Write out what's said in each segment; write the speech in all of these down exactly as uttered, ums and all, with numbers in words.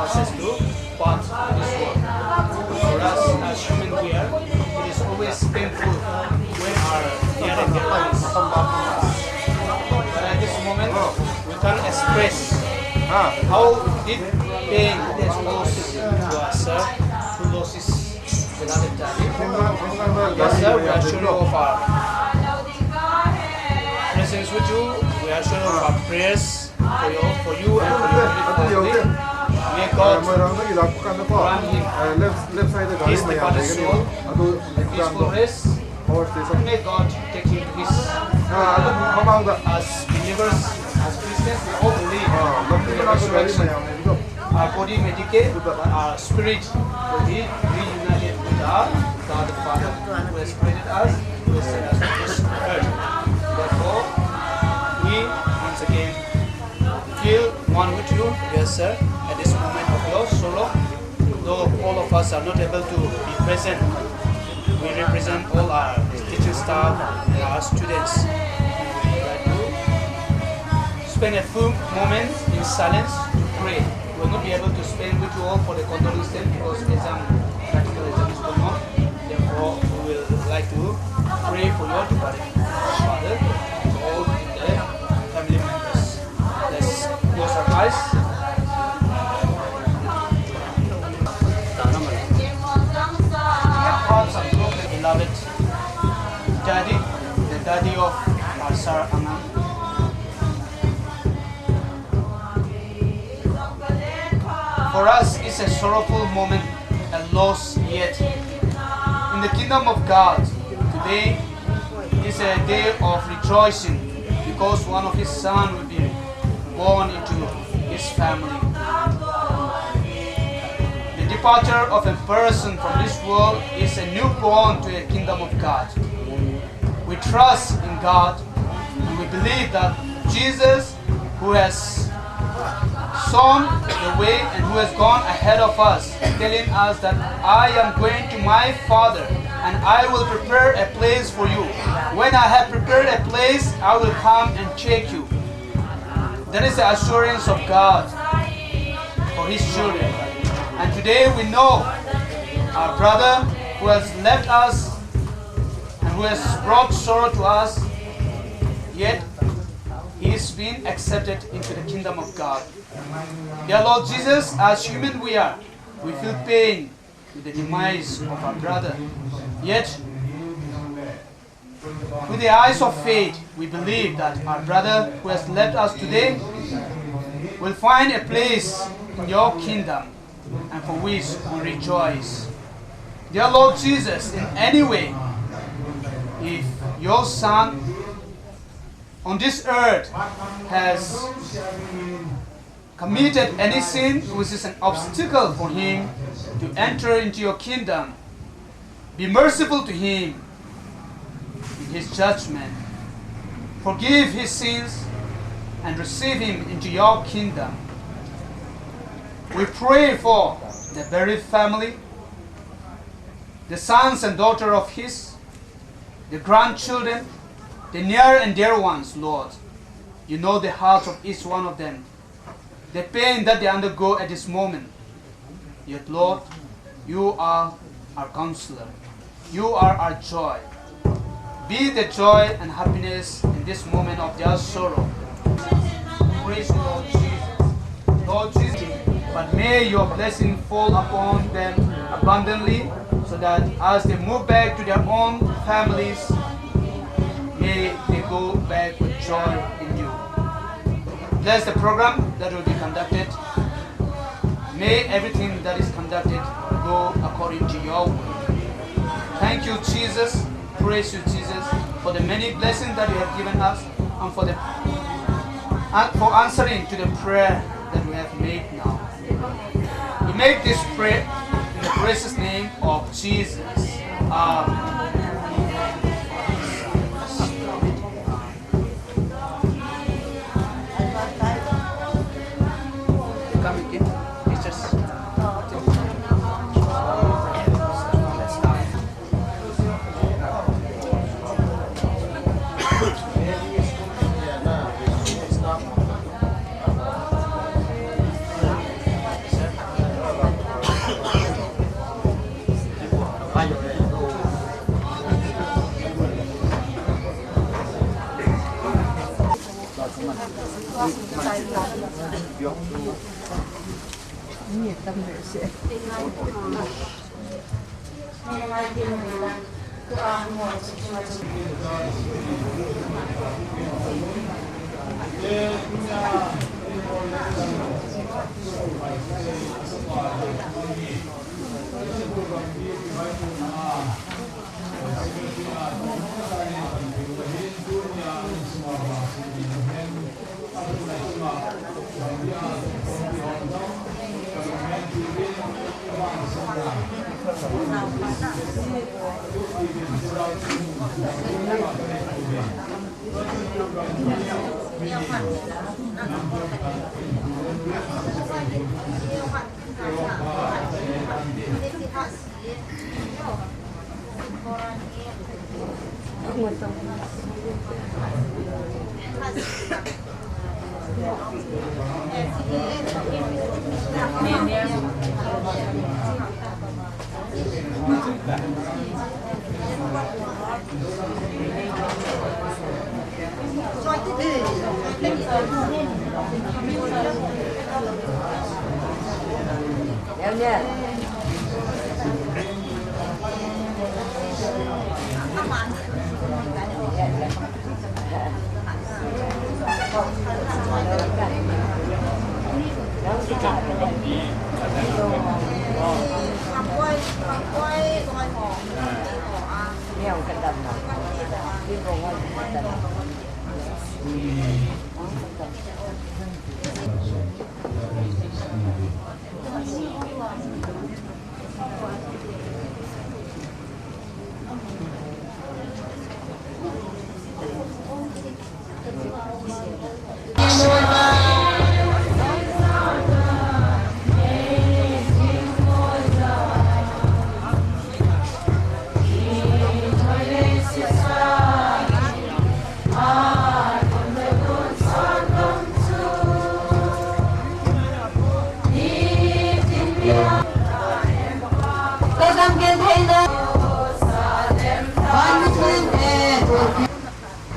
Access to path of this world. For us as human we are, it is always painful when our near and dear ones. But at this moment, we can't express how deep pain it has caused to us, sir, who lost his beloved daddy. Yes, sir, we are sure of our presence with you. We are sure of our prayers for you, for you and for your beautiful family. May God grant him his departed soul a peaceful rest. May God take him to his as believers, as Christians, we all believe in the resurrection. Our body may decay, but our spirit will be reunited with our God the Father, who has created us, who has sent us to this earth. Therefore, we once again feel one with you, dear sir, at this moment of your sorrow. Though all of us are not able to be present, we represent all our teaching staff and our students. We would like to spend a few moments in silence to pray. We will not be able to spend with you all for the condolence day because exam, practical exam is going on. Therefore, we will like to pray for your departed father, for all the family members. Let's close our eyes. Beloved Daddy, the Daddy of our Sir Anang. For us, it's a sorrowful moment, a loss yet. In the kingdom of God, today is a day of rejoicing because one of his sons will be born into his family. The departure of a person from this world is a newborn to a kingdom of God. We trust in God and we believe that Jesus, who has shown the way and who has gone ahead of us, telling us that I am going to my Father and I will prepare a place for you. When I have prepared a place, I will come and take you. That is the assurance of God for his children. And today we know our brother who has left us and who has brought sorrow to us, yet he is being accepted into the kingdom of God. Dear Lord Jesus, as human we are, we feel pain with the demise of our brother. Yet, through the eyes of faith, we believe that our brother who has left us today will find a place in your kingdom, and for which we rejoice. Dear Lord Jesus, in any way, if your son on this earth has committed any sin which is an obstacle for him to enter into your kingdom, be merciful to him in his judgment. Forgive his sins and receive him into your kingdom. We pray for the bereaved family, the sons and daughter of his, the grandchildren, the near and dear ones, Lord. You know the hearts of each one of them, the pain that they undergo at this moment. Yet, Lord, you are our counselor. You are our joy. Be the joy and happiness in this moment of their sorrow. Praise you, Lord Jesus. Lord Jesus, but may your blessing fall upon them abundantly, so that as they move back to their own families, may they go back with joy in you. Bless the program that will be conducted. May everything that is conducted go according to your will. Thank you, Jesus. Praise you, Jesus, for the many blessings that you have given us and for the and for answering to the prayer that we have made now. We make this prayer in the precious name of Jesus. Amen. Come again, teachers.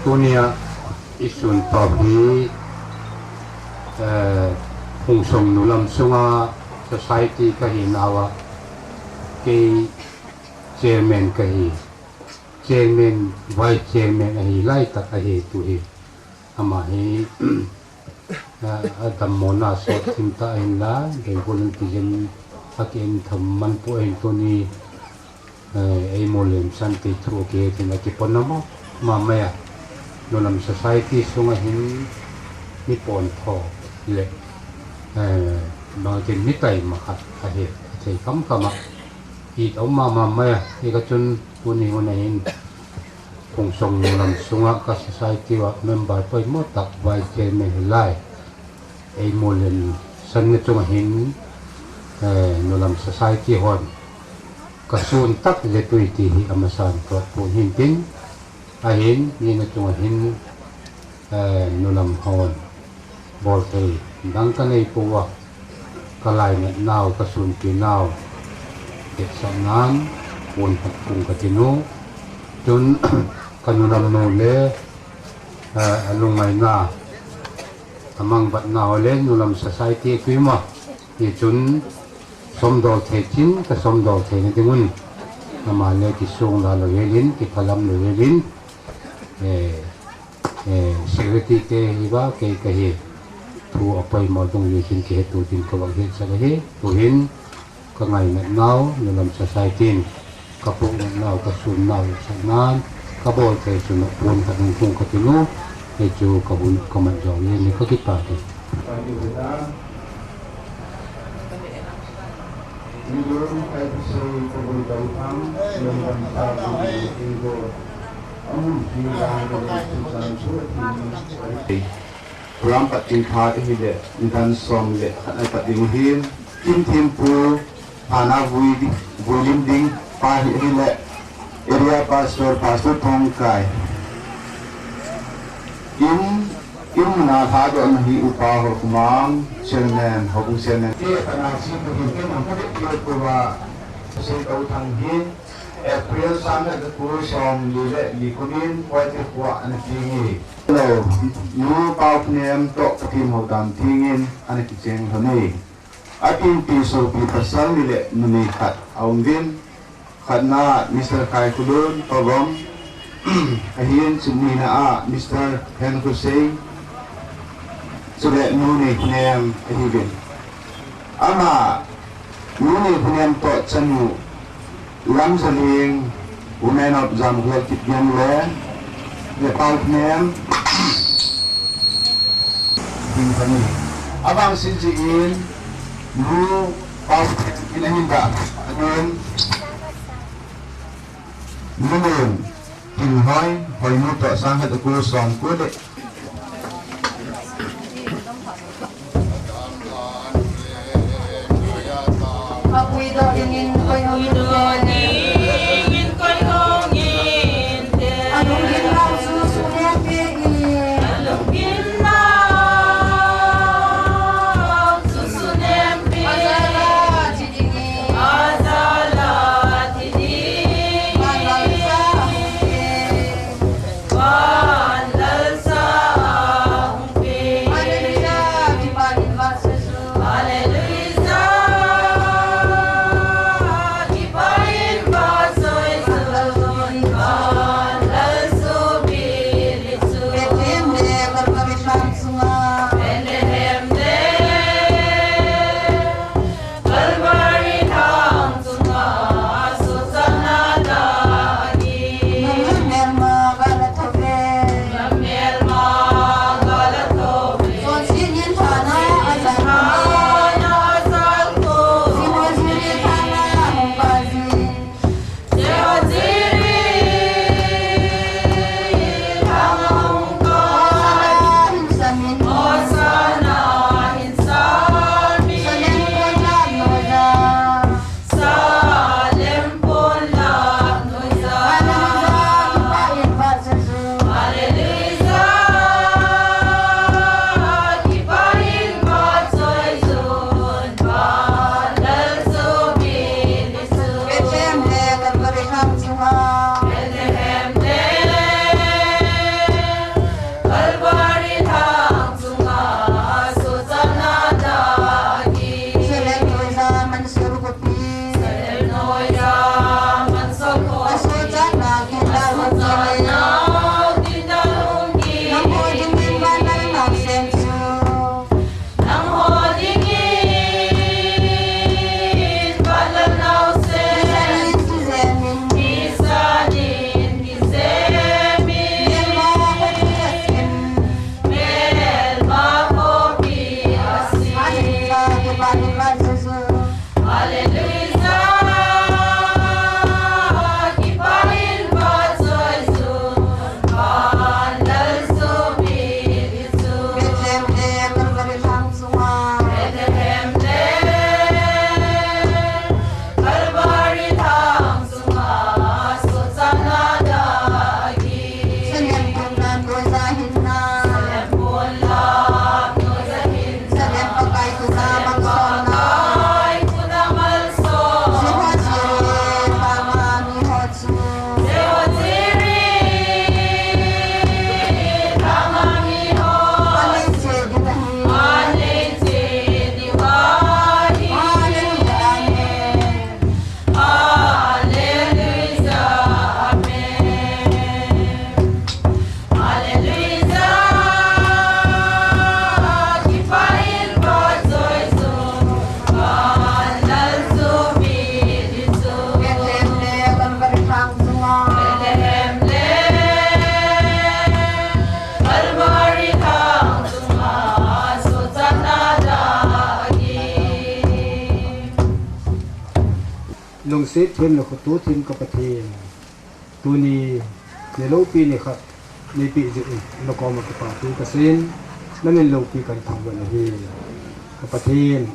Tunia i sun tau hi, eh, Phungsong Nulam sunga society ka hi nauva, kei chairman ka hi, chairman, vice chairman ahi lai tak ahi tu hi. Ama hi, a, a dammona sot thim ta ahin la, dei volunteer in a ki en tham man pu ahin tuni, eh, ei mu lem san ti thu ki tin a ki pon na mo, ma mai a. Nulam society sunga hin mi pon tho le, eh, bang tin mi tai ma khat ahi, thei kam kam a. I tau ma ma mai a, i ka chun tuni hun a hin Phungsong Nulam sunga ka society a member poimo tak vice chairman hi lai. Ei mu lem san na chunga hin, eh, Nulam society hon ka sun tak le tui ti hi amasan to pu hin tin, ahin, ni na chunga hin, eh, Nulam hon bol thei dang ka nei pouva, ka lainat nau, ka sunpi nau, hetsah nan, pon khat pung ka ti nu, chun ka Nulam nu le, eh, a lungngaina, a mangbatna ho le Nulam society a tui ma, ti chun somdol thei chin, ka somdol thei na ding un, ama le kisung la lo helin, kiphalam lo helin, eh, eh, security te hi ba, kei ka hi, thu a poimo dung hi chin ki he tu tin ka vang hi sa ka hi, tu hin, ka ngainat nau, Nulam society in, ka puknat nau, ka sun nau, sa nan, ka bol thei sun a pon ka dung kung ka ti nu, hei chu ka hun ka man jong hi ni ka kipa ti. Program pat tin pha i hi le, nidan som le khat a pat ding u hin, Kim Thim Pu, Hana Vui di-, Vui Lim ding, pa hi, hi le, Area Pastor, Pastor Thongkai. In, in na tha do na hi upa ho kumang, chairman, ho kum chairman. Ke, ana si pu hin, ke na ka de ke ko wa, se ko thang hin. April sang khat le ko som li le li kumin Koite khoa ana ting e. Lo, Nu Pauknem toh Pathen houdan thengin ana kicheng lhon e. Atin pi sopi pasal ni le numei khat aum uvin. Khatna Mister Kaikulun Pabom, ahin chunina a Mister Henkhusei, chule Nu Neikhunem ahiuvin. Ama Nu Neikhunem toh chanu Lamjaling, Women of Jamkhulal Kipgen le, le Pauknem, ding kani. Avangset jeh in, Nu Pauknem in ahin da, ahin, Nu Len, Hinghoi, Hoinu toh sang khat le ko som ko le. Lungset them le khoto them ka Pathen. Tuni, ni loupi ni khat, neipe jeh in, nakoma kipathu kasei in, namin loupi kahin thangvah in ahi. Ka Pathen,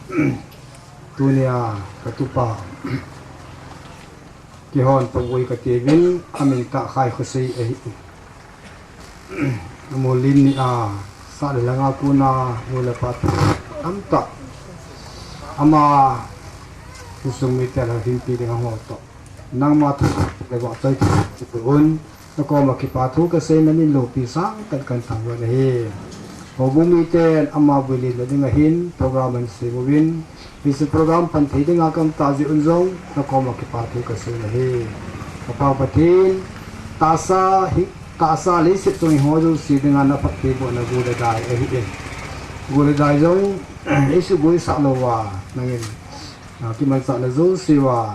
tunia, katupa, kihon pavui kati uvin, amin tah Khai Khosei ahi. Amolin ni a, sah le lhanga kona, nu le pa tamtah. Ama, insung mite la hinpi ding a ho toh. Nangma thu le vahchoi thu un, nakoma kipa thu kasei, namin loupi sangtah in kathangvah in ahi. Houbung miten ama vui lenna ding ahin program ahin sem uvin, hiche program pan thei dinga kaum tah jeh un jong nakoma kipa thu kasei in ahi. Kapa Pathen, tahsa hi, tahsa leiset chung hi ho jouse dinga naphattheibohna gu le dai ahin. Gu le dai jong eisuhboisah louva, nangin, ah, kimanchahna jouse uva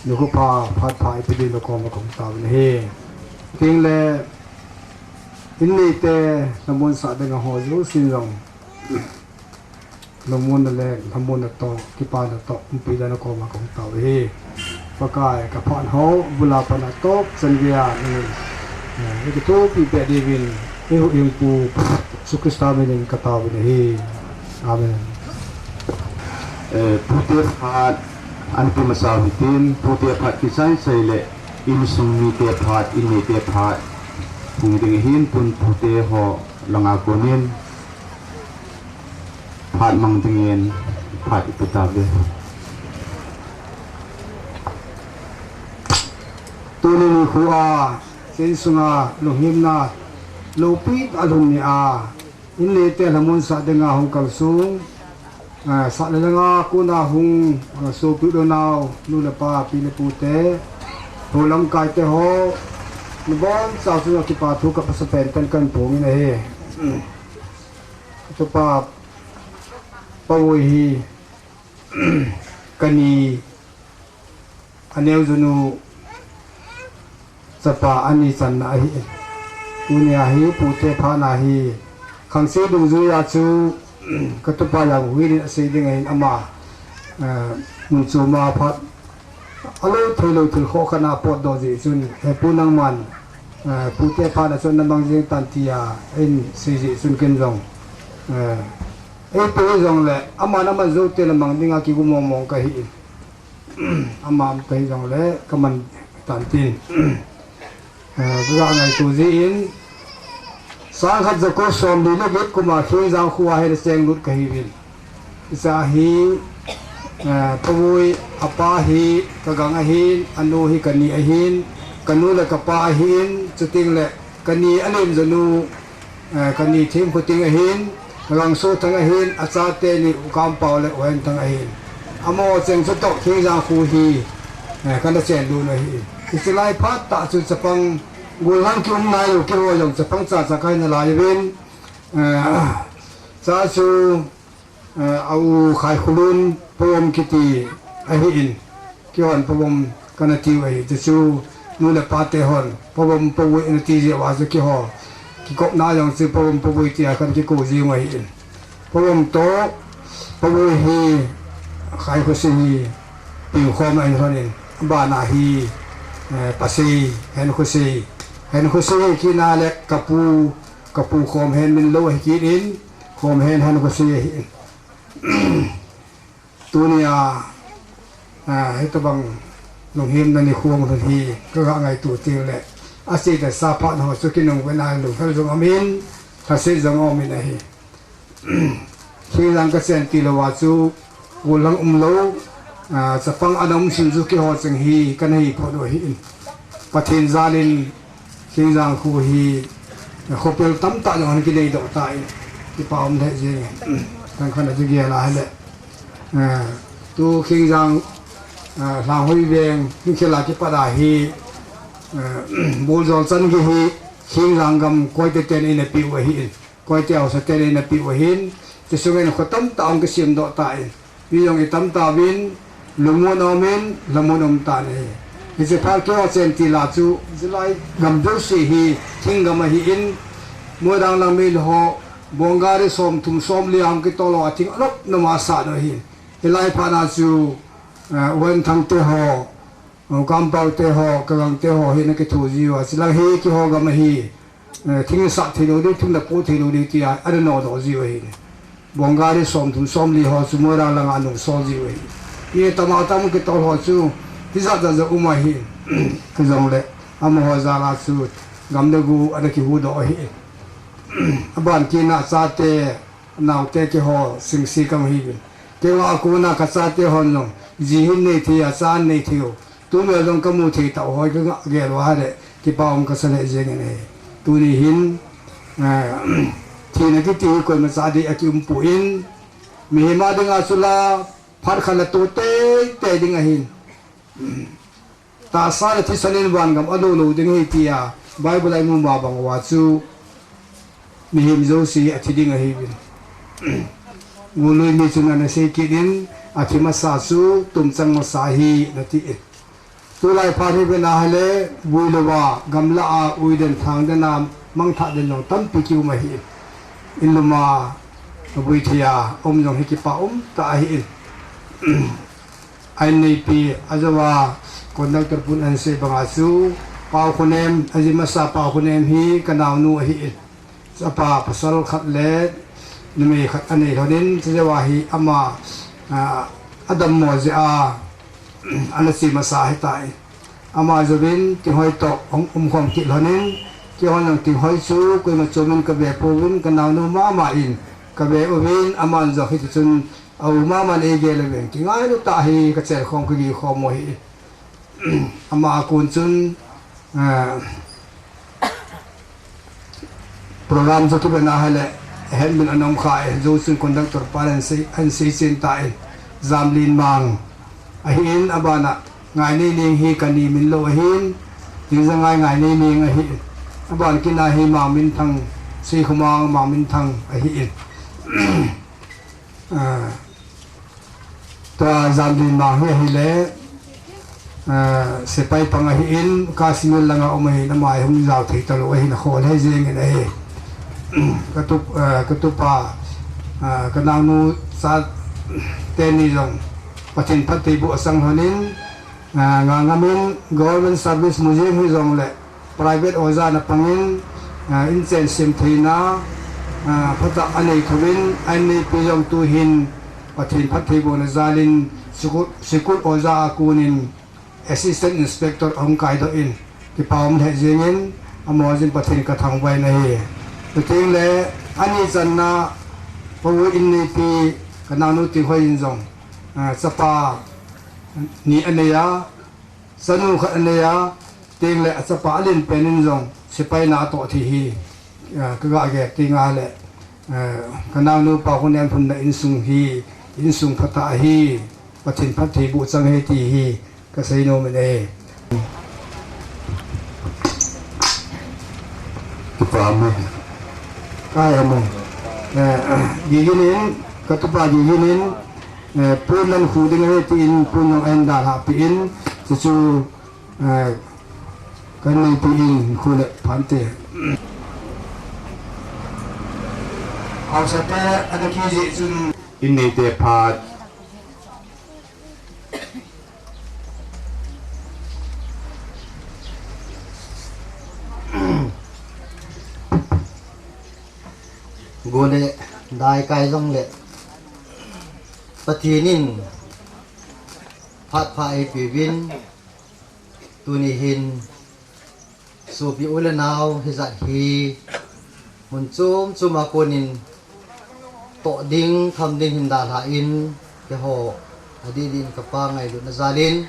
nikho pha, phat pha eipeh diu nakoma kahung taovin ahi. Tengle, in neite, lhamonsah dinga ho jousen jong lungmonna le lhamonna toh, kipana toh umpi dinga nakoma kahung tao ahi. Pakai, kaphat hou bula pat a topchan geiya nangin, eh, eikithopi peh diuvin, eihuhhingpu Jesu Christa minin kataovin ahi. Amen. Eh, pute phat, ahin pe masa uhitin, pute phat kichai chai le, insung mite phat, in neite phat hung ding ahin, tun pute ho langa konin phat mang dingin phat ipe tauve. Tuni nikho a, insunga lunghemna loupi tah lhun nia, in neite lhamonsah dinga hung kalsong, ah, sah le lhanga kona hung, ah, sopi u le nao, nu le pa, pi le pute, ho lamkaite ho, nabonchauva chunga kipa thu kaphasapen tan kahin phongin ahi. Katupa Pavoi hi kani, aneojonu chapa ani channa ahin. Tunia hi pute phatna hi khangse dungjuiya chu katupa Janghuiyin asei ding ahin, ama, eh, mun choma phat alou theilou thil khoh khat a potdoh jeh chun, he pu, nangman, eh, pute phatna chu namang jeng tan tia eihin sei jeh chun ken jong, eh, eipe jongle aman aman jou teng le mang dinga kigu mong mong kahin. Ama um kahi jongle kaman tan tin. Eh, kaga ngaito jin, sangkhat jako somli le get kuma Khengjang khoa hin chenglut kahiuvin. Hiche hi, eh, Pavoi apa hi kagang ahin, anu hi kani ahin, kanu le kapa ahin, chuteng le kani alen jonu, eh, kani Themkhoting ahin, Gangsothang ahin, achate ni U Kampao le U Henthang ahin. Amaho cheng chutoh Khengjang kho hi, eh, kana chenlut u ahin. Hiche lai phat tah chu chapang gollhang kium nailou, keiho jong chapang chacha kahi nalai uvin, eh, cha chu, eh, a u Khaikholun Pavom kiti ahin. Keihon Pavom kana tiu ahi, chuchu nu le pate hon Pavom Pavoi nati jeh uva chu keiho kikopna jong chu Pavom Pavoi tia kana kikou jiu ahin. Pavom toh Pavoi hi Khaikhosei hi piukhom ahin lhonin, abana hi, eh, Pasei, Henkhosei, Henkhosei kina le kapu, kapu Khomhen min lou ahi kit in, Khomhen Henkhosei ahin. Tunia, ah, hitobang lunghemna nikho hung lhun hi kaga ngaito teng le, aseita sa phat ho chu kinungvah a lunghel jong aumin, lhaset jong aumin ahi. Khengjang kachen tilouva chu gollhang umlou, ah, chapang ana um sun chu keiho cheng hi kana hi phot u ahin. Pathen jalin Khengjang kho hi, eh, khopel tamtah jong ana kinei doh tan, kipa um lheh jeng e. Tangkhat a chu gel a hile, eh, tu Khengjang, eh, Lhanghoi veng, Hingkhel a kipat a hi, eh, Boljol chan gei hi Khengjang gam Koite ten eina peh u ahin. Koite haosa ten eina peh u ahin, chusungin kho tamtah hung kisemdoh tan, mi jong itam tauvin, lungmon aumin, lhamon um tan ahi. Hiche phat keiho chen tila chu, hiche lai gam jouse hi thinggam ahin, Moirang lang Meitei ho, Bongali somthum somli a hung kitol ho, athing alop noma asat u ahin. Hilai phat na chu, eh, U Henthang te ho, U Kampao te ho, Kagang te ho hi ana kitho jiu a, chulang hi keiho gam ahi, eh, thing sat theilou ding, thing napoh theilou ding tia ana nodoh jiu ahi. Bongali somthum somli ho chu Moirang langa anungsol jiu ahi. Mi tam a tam kitol ho chu, hijat jat jong um ahi. Hijongle, amaho jal a chu, gam le go ana kihuhdoh ahi. Aban kit na chate, naote keiho singse kaum ahiuvin. Keiho a kona kachate hon jong, ji hin nei thei a, cha ahin nei thei u. Tun jong kamu thei tah hoi kagah gel uva le, kipa um kasa le jeng in ahi. Tuni hin, eh, thina kiti hi koima cha ding a kium poi, mihem a dinga chu la phat khat la to teitei ding ahin. Tahsa le thisan in vangam a lolo ding ahi tia Bible a imu ma bang uva chu mihem jouse athi ding ahiuvin. Ngolui mi chun ana sei kit in, athi masa chu tumchang masa ahi ana ti in. Tulai phat hi vena hile, vui louva, gamla a, ui den, thang den a, mangthah den jong tampi kium ahi in. In lum a, vui thei a, um jong hi kipa um tah ahi in. A inneipi, ajou a, conductor pun ahin sei banga chu, Paokhonem, aji masa Paokhonem hi kanaonu ahi in. Chapa pasal khat le numei khat anei lhonin, chujou a hi ama, a, adammo jeh a, ana che masa ahitai. Ama jouvin Tinghoi toh hung umkhom kit lhonin, keihon jong Tinghoi chu koima chomin kave pouvin, kanaonu mama in kave uvin, aman jong hitichun a u mama in eigel uvin, kingailu tah hi kachel khom kagih khom u ahi. Ama a kon chun, eh, program chu kivena hile, hetmin ana um kha e, jou chun conductor pan ahin sei, ahin sei chen tan, Jamlinmang ahin, abana Ngaineineng hi kani min lou ahin, Jingjangai Ngaineineng ahin, aban kit na hi Mangminthang, Seikhomang Mangminthang ahin. Ah, tua Jamlinmang hi ahile, ah, sepai pang ahin, Kashmir langa um ahin, ama hi hung jao thei talou ahin, akhoh lheh jeng in ahi. Katup-, ah, katupa, ah, kanaonu cha teni jong Pathen phattheiboh asang lhonin, ah, ngangam in government service mu jeng hijongle, private oja na pangin, ah, inchen sem theina, ah, phatah anei thouvin, a inneipi jong tuhin Pathen phattheibohna jalin school, school oja a konin assistant inspector ahung kaidoh in, kipa um lheh jeng in, amaho jin Pathen kathangvah in ahi. Chuteng le, ani channa, Paokhonem inneipi, kanaonu Tinghoi in jong, ah, chapa ni anei a, chanu khat anei a, chuteng le achapa alen pen in jong sepai na atoh thei hi, ah, kagah gel teng le, ah, kanaonu Paokhonem lhunna insung hi, insung phatah ahi, Pathen phattheiboh chang ahi ti hi kasei nom in ahi. Kipa um e. Kai um e. Eh, Gigin in, katupa Gigin in, eh, pon nan khu ding ahi tin, pon jong ahin dalhah peh in, chuchu, eh, ka inneipi in khu le phante. Haosate ana kiji chun. Inneite phat. Go le dai kai jongle Pathen in phat pha eipeuvin, tuni hin sopi u le nao hijat hi mun chom chom a konin toh ding, tham ding hin dalha in, keiho adeh deh in kapa ngailutna jalin,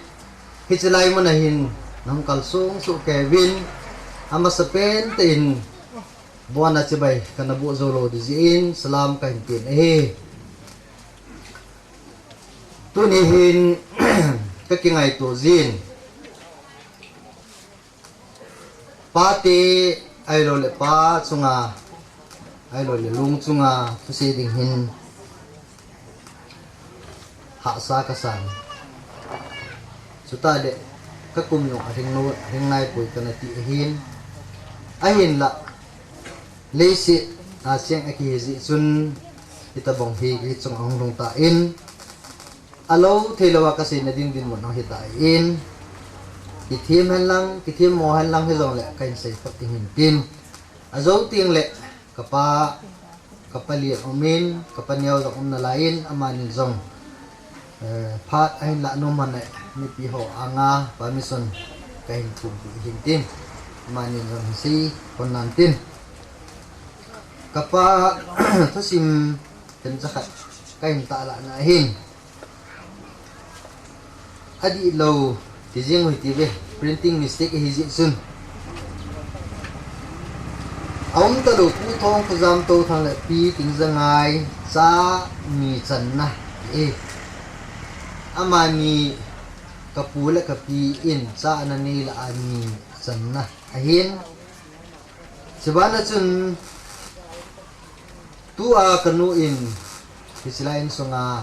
hiche lai mun a hin nahung kalsong soh kei uvin, amasapen tah in bon a chibai kana boh jou lou ding jeh in salam kahin pen ahi. Tuni hin kakingaito jin, pate ahilouleh pa chunga, ahilouleh lung chunga thusei ding hin hahsa kasan. Chuteng le kakum jong ahing lou, ahing naipoi kana ti ahin. Ahinla, leiset a cheng akihi jeh chun, hitobang hi kei chunga hung lhung tan, alou theilou a kaseina ding dinmun ahitan, kithem henlang, kithem mo henlang hijongle kahin seiphot ding hintin. Ajou tengle kapa, kapa lien umin, kapa neo jong um nalaiyin, amanin jong, eh, phat ahin lah nom hon le, mipi ho anga permission kahin thumpi hintin, amanin jong hin sei hon nantin. Kapa thusim themcha khat kahin tahlah na ahin. Adihlou Jing hoi ti ve, printing mistake ahi jeh chun. Aum talou Pu Thongkhojam Touthang le Pi Tingjangai, cha ni channa e. Amani kapu le kapi in cha ana nei lah a ni channa ahin. Chubana chun tua kanu in hiche lai insunga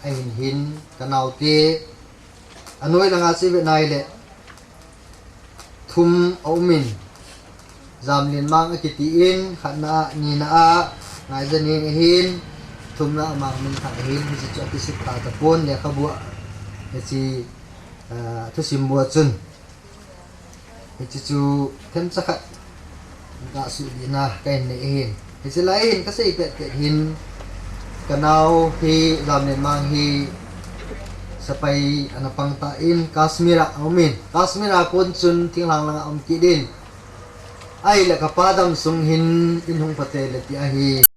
ahin hin kanaote anoi langa che ve nai le thum aumin, Jamlenmang akiti in, khatna a, nina a, Ngaijaneng ahin, thumna a Mangminthang ahin, hiche chu akisut pha tapon lekhabu a, hiche, ah, thusim bua chun. Hiche chu themcha khat gah suhdihna kahin nei ahin. Hiche lai hin kasei petpet hin, kanao hi Jamlenmang hi sepai ana pang tan Kashmir a aumin. Kashmir a kon chun thinglhang langa um kit in. Ahile kapa damsung hin in hung pate le ti ahi.